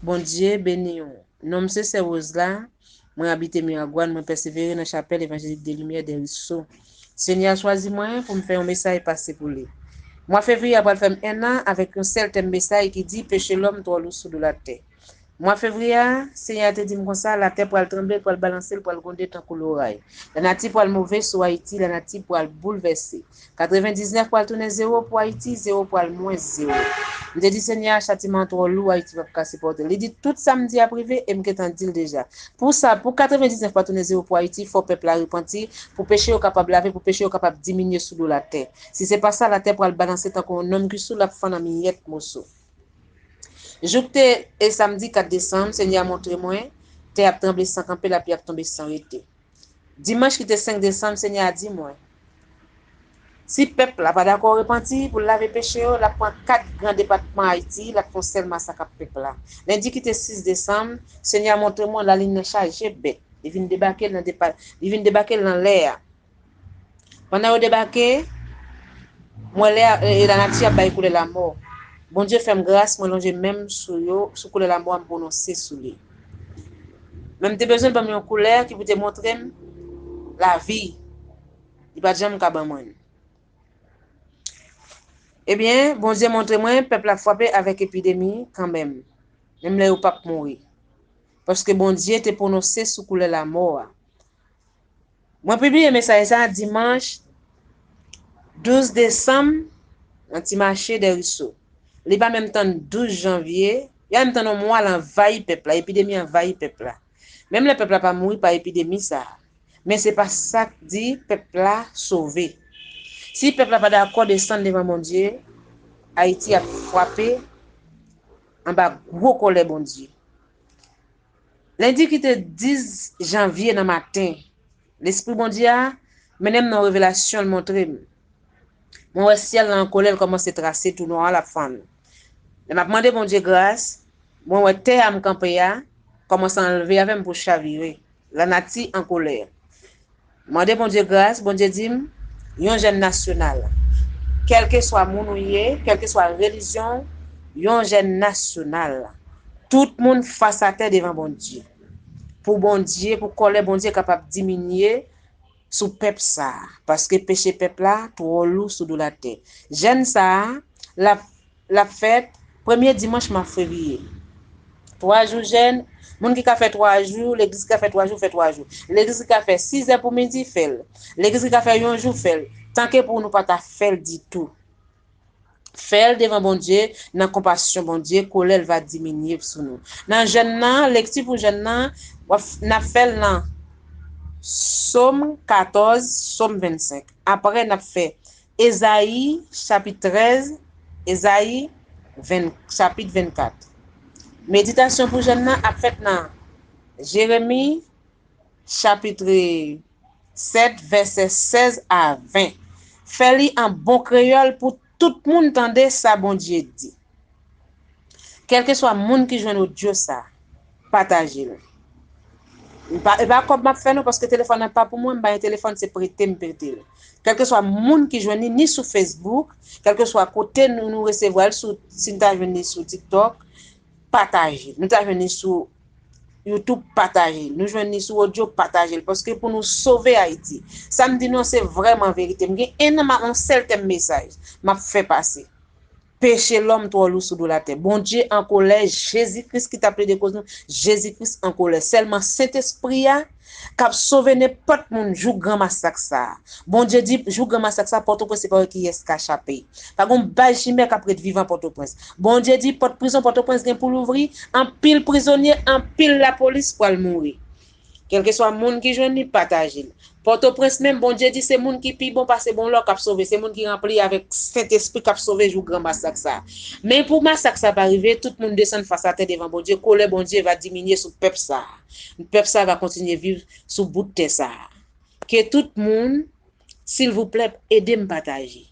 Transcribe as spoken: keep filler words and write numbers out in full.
Bondye beni w. Non m se Sè Rose la. Mwen abite Miragwàn, mwen pèsevere nan Chapèl Evanjelik de Limyè de Riso. Senyè a chwazi mwen pou m fè yon mesaj pase pou li. Mwa fevriye a pral fè m en an avèk yon sèl tèm mesaj ki di: Peche lòm twò lou sou do latè. Mwa fevriye a, Senyè a te di m konsa, latè pral tranble, l pral balanse, l pral gwonde tankou loray. Lanati pral move sou Ayiti, lanati pral boulvèse. Katrevendiznèf pral tounen zewo pou Ayiti, zewo pral mwens zewo. M te di Senyè a, chatiman an twò lou, Ayiti p ap ka sipòte l. Li di tout sa m di ap rive e m gentan di l deja. Pou sa, pou katrevendiznèf pral tounen zewo pou Ayiti, fò pèp la repanti, pou peche yo kapab lave, pou peche yo kapab diminye sou do latè. Si se pa sa, latè pral balanse tankou yon nonm ki sou, l ap fann an miyèt moso. Jou k te e samdi kat desanm, Senyè a montre mwen tè ap tranble san kanpe, lapli ap tonbe san rete. Dimanch ki te senk desanm, Senyè a di mwen, si pèp la pa dakò repanti pou l lave peche yo, l ap pran kat gran depatman Ayiti, l ap fè yon sèl masak ak pèp la. Lendi ki te sis desanm, Senyè a montre mwen lalin nan chaje bèt. Li vin debake l nan depa, li vin debake l nan lè a. Pandan yo debake, mwen lè e lanati ap bay koulè lamò. Bondye fè m gras, mwen lonje men m sou yo, sou koulè lamò a, m pwononse sou li. Men m te bezwen l ban m yon koulè ki pou te montre m lavi. Li pa t janm ka ban mwen l. Ebyen, Bondye montre mwen pèp la ap frape avèk epidemi kanmenm, menm lè yo p ap mouri. Paske Bondye te pwononse sou koulè lamò a. Mwen pibliye mesaj sa a dimanch douz desanm nan Ti Mache dè Riso. Li pa menm tann douz janvye, li pa menm tann yon mwa l anvayi pèp la, epidemi anvayi pèp la. Menm lè pèp la pa mouri pa epidemi sa a, men se pa sa k di pèp la sove. Si pèp la pa dakò desann devan Bondye, Ayiti ap frape anba gwo kòlè Bondye. Lendi ki te dis janvye nan maten, Lespri Bondye a mennen m nan yon revelasyon l montre m. Mwen wè syèl la an kolè, l kòmanse trase tou nwa a, l ap fann. Lè m ap mande Bondye gras, mwen wè tè a m kanpe a kòmanse anlve avè m pou chavire. Lanati an kolè. Mande Bondye gras, Bondye di m, yon jèn nasyonal. Kèlkeswa moun ou ye, kèlkeswa relijyon w, yon jèn nasyonal. Tout moun fas atè devan Bondye. Pou Bondye, pou kòlè Bondye kapab diminye sou pèp sa a, paske peche pèp la twò lou sou do latè. Jèn sa a, l ap, l ap fèt premye dimanch mwa fevriye. Twa jou jèn, moun ki ka fè twa jou, legliz ki ka fè twa jou, fè twa jou. Legliz ki ka fè sizè pou midi, fè l. Legliz ki ka fè yon jou, fè l. Tanke pou nou pa ta fè l ditou. Fè l devan Bondye, nan konpasyon Bondye, kòlè l va diminye sou nou. Nan jèn nan, lekti pou jèn nan, w ap, n ap fè l nan Sòm katòz, Sòm vennsenk. Apre, n ap fè Ezayi, chapit trèz, Ezayi, ven, chapit vennkat. Meditasyon pou jèn nan ap fèt nan Jeremi, chapit sèt, vèsè sèz a ven. Fè li an bon kreyòl pou tout moun tande sa Bondye di. Kèlkeswa moun ki jwenn odyo sa, pataje l. E pa, e pa kòb m ap fè non, paske telefòn nan pa pou mwen, m pa gen telefòn, se prete m prete l. Kèlkeswa moun ki jwenn li, ni sou Facebook, kèlkeswa kote nou, nou resevwa l, sou, si n ta jwenn li sou TikTok, pataje l. Nou ta jwenn li sou YouTube, pataje l. Nou jwenn li sou odyo, pataje l. Paske pou nou sove Ayiti. Sa m di nou an, se vrèman verite. M gen en an, m ap yon sèl tèm mesaj m ap fè pase. Peche lòm twò lou sou do latè. Bondye an kolè, Jezi Kris ki t ap plede koz nou, Jezi Kris an kolè. Sèlman Sentespri a k ap sove nenpòt moun jou gran masak sa a. Bondye di, jou gran masak sa a, Pòtoprens se pa wè kiyès ka chape. Pa gon baz chimè k ap ret vivan Pòtoprens. Bondye di, pòt prizon Pòtoprens gen pou louvri, anpil prizonye, anpil lapolis pral mouri. Kèlkeswa moun ki jwenn li, pataje l. Pòtoprens menm, Bondye di se moun ki pi bon pase bon lò k ap sove, se moun ki ranpli avèk Sentespri k ap sove jou gran masak sa a. Men pou masak sa a pa rive, tout moun desann fas atè devan Bondye, kòlè Bondye va diminye sou pèp sa a. Pèp sa a va kontinye viv sou bout tè sa a. Ke tout moun, silvouplè, ede m pataje.